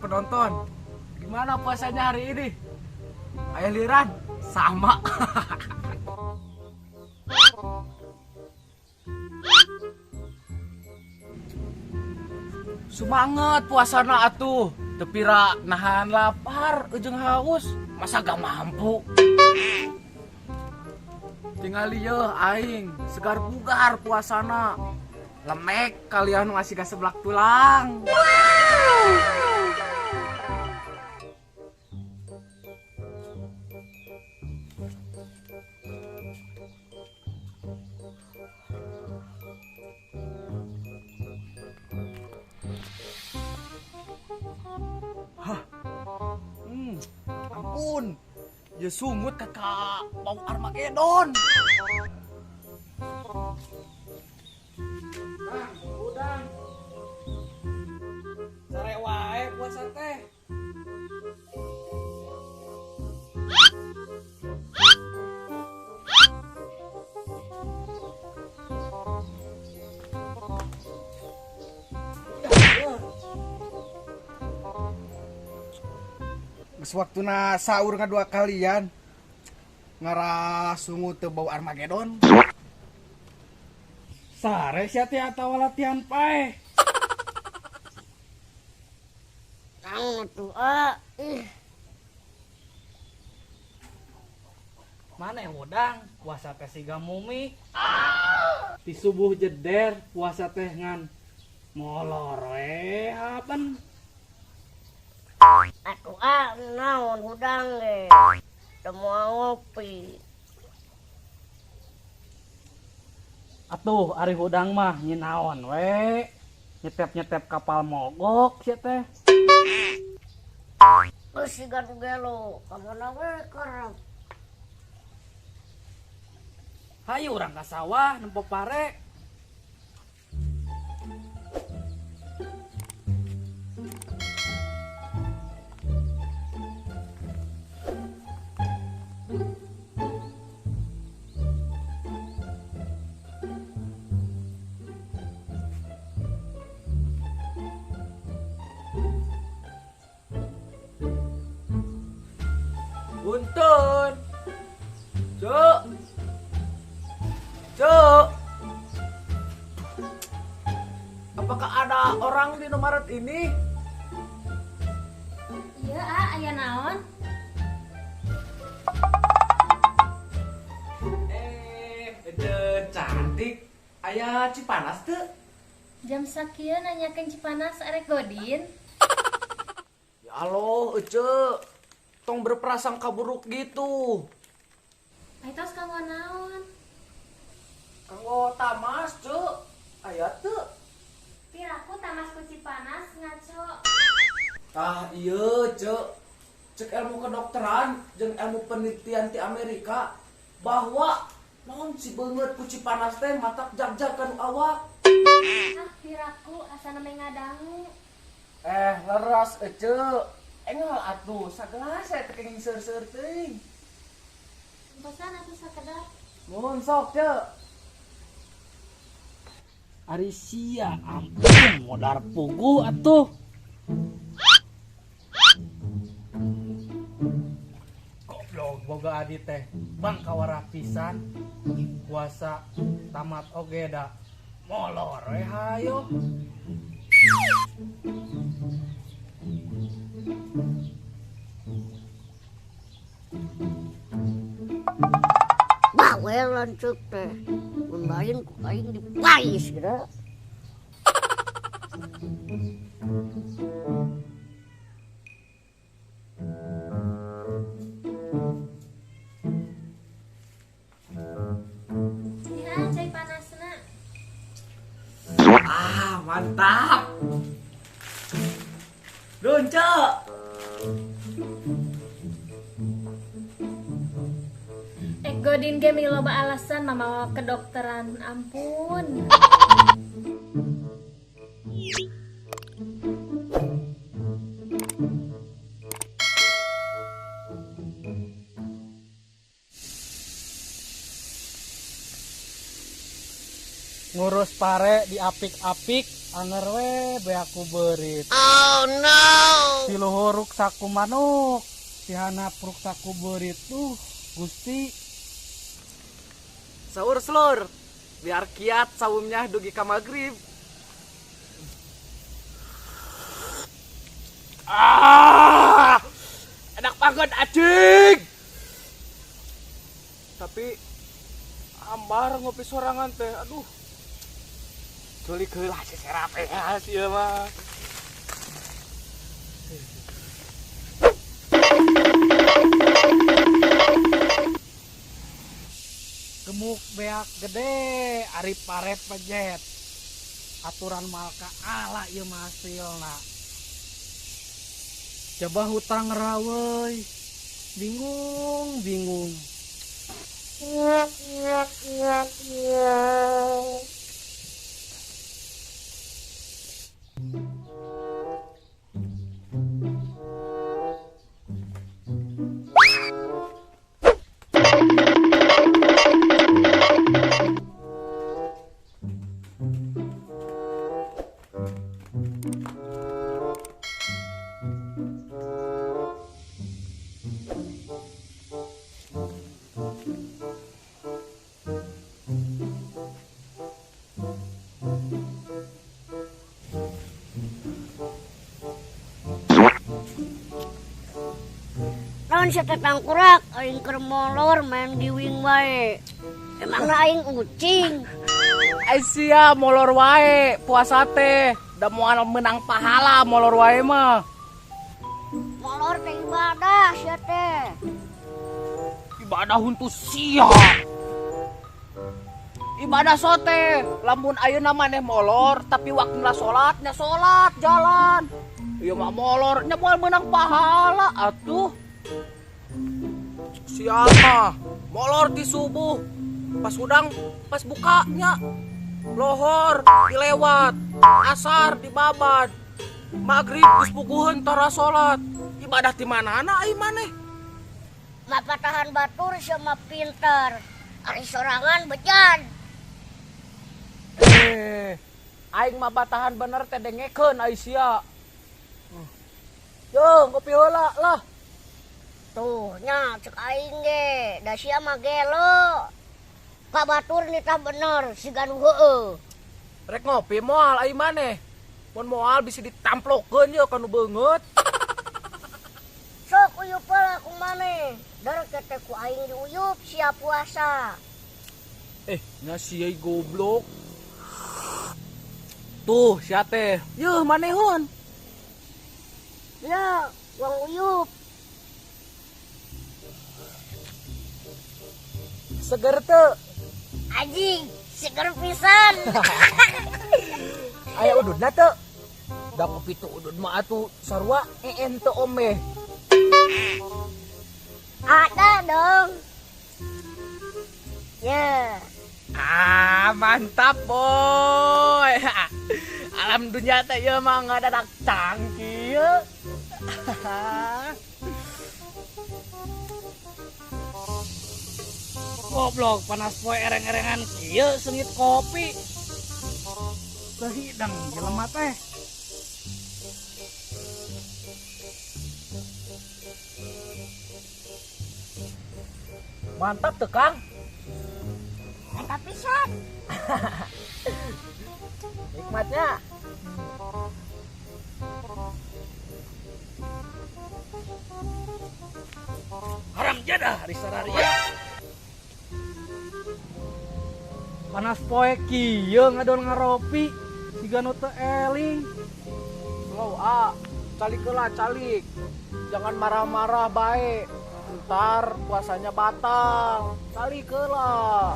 Penonton. Gimana puasanya hari ini? Ayah liran sama. Semangat puasana atuh. Tepira nahan lapar ujung haus, masa gak mampu? Tinggal lieu aing segar bugar puasana. Lemek kalian masih gak seblak tulang. Hah. Ampun. Ya sungut kakak bau Armageddon. Nah, udang. Sare wae puasa teh. Geus waktuna sahur ngadua kalian. Ngarah sungut teu bau Armageddon. Sare sia teh atawa latihan paeh. Kang atuh ah. Ih. Mana yang udang puasa teh siga mumi. Di subuh jeder puasa teh ngan molor we hapen. Atuh ah naon hudang ge. Teu moal ngopi. Atuh ari hudang mah nyinaon we. Nyetep-nyetep kapal mogok sia teh. Geus siga nu gelo, ka mana we kerep. Hayu urang ka sawah nempo pare. Punten. Cuk. Cuk. Apakah ada orang di Indomaret ini? Iya, ah, aya naon? Ede cantik. Aya Cipanas teu? Jam sakieu nanyakeun Cipanas arek godin. Ya Allah, Ece. Tong berprasangka buruk gitu. Aitos kanggo naon? Kanggo tamas, Cuk. Aya teu? Piraku tamas ku Cipanas ngaco. Tah ieu, Cuk. Cek ilmu kedokteran jeung ilmu penelitian ti Amerika bahwa naon si beungeut ku Cipanas teh matak jag-jag kanu awak. Ah, piraku asana meh ngadangu. Leres Ece. Enggal atuh sagelas saya teh kenging seur-seur teuing. Pesan atuh sakedap. Nuhun sok, Cek. Ari sia ampun modar puguh atuh. Goblok boga adi teh bang kawarah pisan. Puasa tamat oge da molor we hayo. Bawel lanceuk teh. Mun lain ku aing dipais geura. Ya, cai panasna. Ah, mantap. Dun, Cek. Godin ge meni loba alasan mamawa kedokteran, ampun. Ngurus Pare diapik-apik anger we beak ku beurit. Oh no. Ti luhur ruksak ku manuk, ti handap ruksak ku beurit. Duh, Gusti. Sahur selur, biar kiat saumnya dugi ka magrib. Ah, enak banget acing. Tapi ambar ngopi sorangan teh, aduh. Keuli keula si serap ya sih mah. Gemuk beak gede, ari pare pejet. Aturan malka ala ieu mah hasilna. Coba hutang raweuy. Bingung, bingung. Naon sia teh tangkurak aing keur molor main giwing wae. Emangna aing ucing. Ai sia molor wae puasa teh, da moal menang pahala molor wae mah. Molor teh ibadah sia teh. Ibadah huntu sia. Ibadah sote, lamun ayeuna maneh molor tapi waktuna salat nya salat jalan. Ieu mah molor nya moal menang pahala atuh. Siapa molor di subuh pas hudang pas bukanya lohor dilewat asar dibabad maghrib geus puguheun tara salat ibadah di manana ai maneh. Mapatahan batur sama pinter ari sorangan bejan. Aing mah batahan bener teh dengekeun ai sia. Yo ngopi heula lah. Tuh nya cek aing ge, da sia mah gelo. Ka batur nitah bener siga nu heueuh. Rek ngopi moal ai maneh. Mun moal bisa ditamplokeun ye ka nu beungeut. Sok uyup heula ku maneh. Dar teh ku aing diuyup sia puasa. Nya sia goblok. Tuh sia teh. Yeuh manehun. Ya, wong uyup. Seger teu? Anjing, seger pisan. Aya ududna teu? Da kopi teu udud mah atuh sarua een teu omeh. Ada dong. Ya. Ah, mantap boy. Alam dunia teh ieu mah ngadadak cangkir. Goblok panas poe ereng-erengan kieu seungit kopi. Teu hidang jelema teh. Mantap tuh Kang. Mantap pisan. Nikmatnya. Haram jadah hari sararia. Panas poe kieu ngadon ngaropi siga nu teu eling. Slow ah, calik heula calik. Jangan marah-marah bae. Ntar puasanya batal. Calik heula.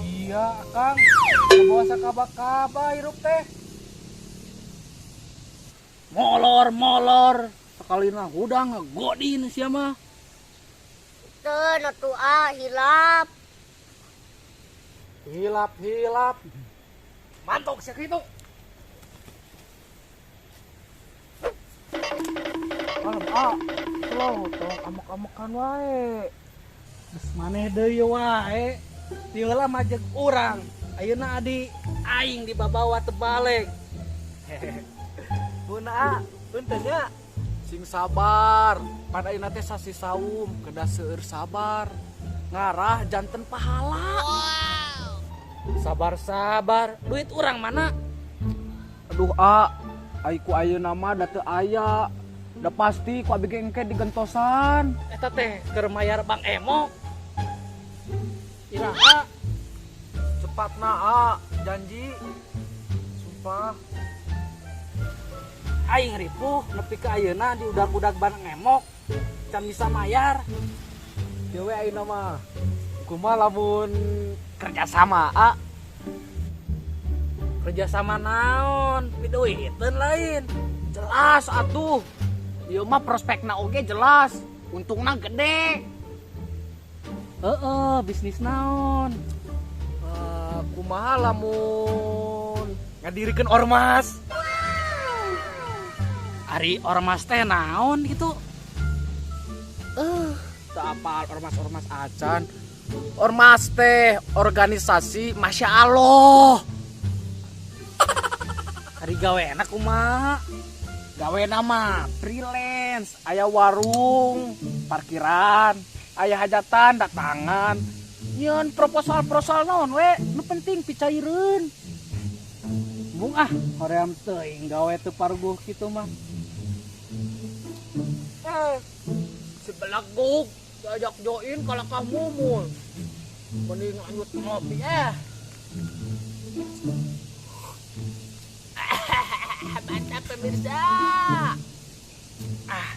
Iya, Kang. Kabawa sakaba-kaba hirup teh. Molor-molor, sakalina hudang ngagodin sia mah. Teu atuh ah hilap. Hilap-hilap. Mantok sia kitu. Kalem ah, slow tong amuk-amukan wae. Geus maneh deui wae. Dieu lah majeg urang. Ayeuna adi aing dibabawa terbalik. Buna, punten nya. Sing sabar, pan ayeuna teh sasi saum, kedah seueur sabar. Ngarah janten pahala. Wow. Sabar-sabar, duit urang mana? Aduh, a, ai ku ayeuna mah da teu aya. Da pasti ku abi ge engke digentosan. Eta teh keur mayar Bang Emok. Iraha cepatna a, janji. Sumpah. Aing ripuh nepi ka ayeuna di udag-udag Bang Emok can bisa mayar. Kieu we ayeuna mah. Kumaha lamun kerjasama a? Kerjasama naon? Piduiteun lain. Jelas atuh. Ieu mah prospekna oge jelas. Untungna gede. Heeh, bisnis naon? Kumaha lamun ngadirikeun ormas? Ari ormas teh naon gitu? Teu apal ormas-ormas acan. Ormas teh organisasi Masya Allah. Ari gawena kumaha? Gawena mah freelance, aya warung, parkiran, aya hajatan datangan. Nyeun proposal-proposal naon we, nu penting picaireun. Mung ah, hoream teuing gawe teu paruguh kitu mah. Si belaguk diajak join kalakah mumul. Mending lanjut ngopi eh. Mantap pemirsa. Ah.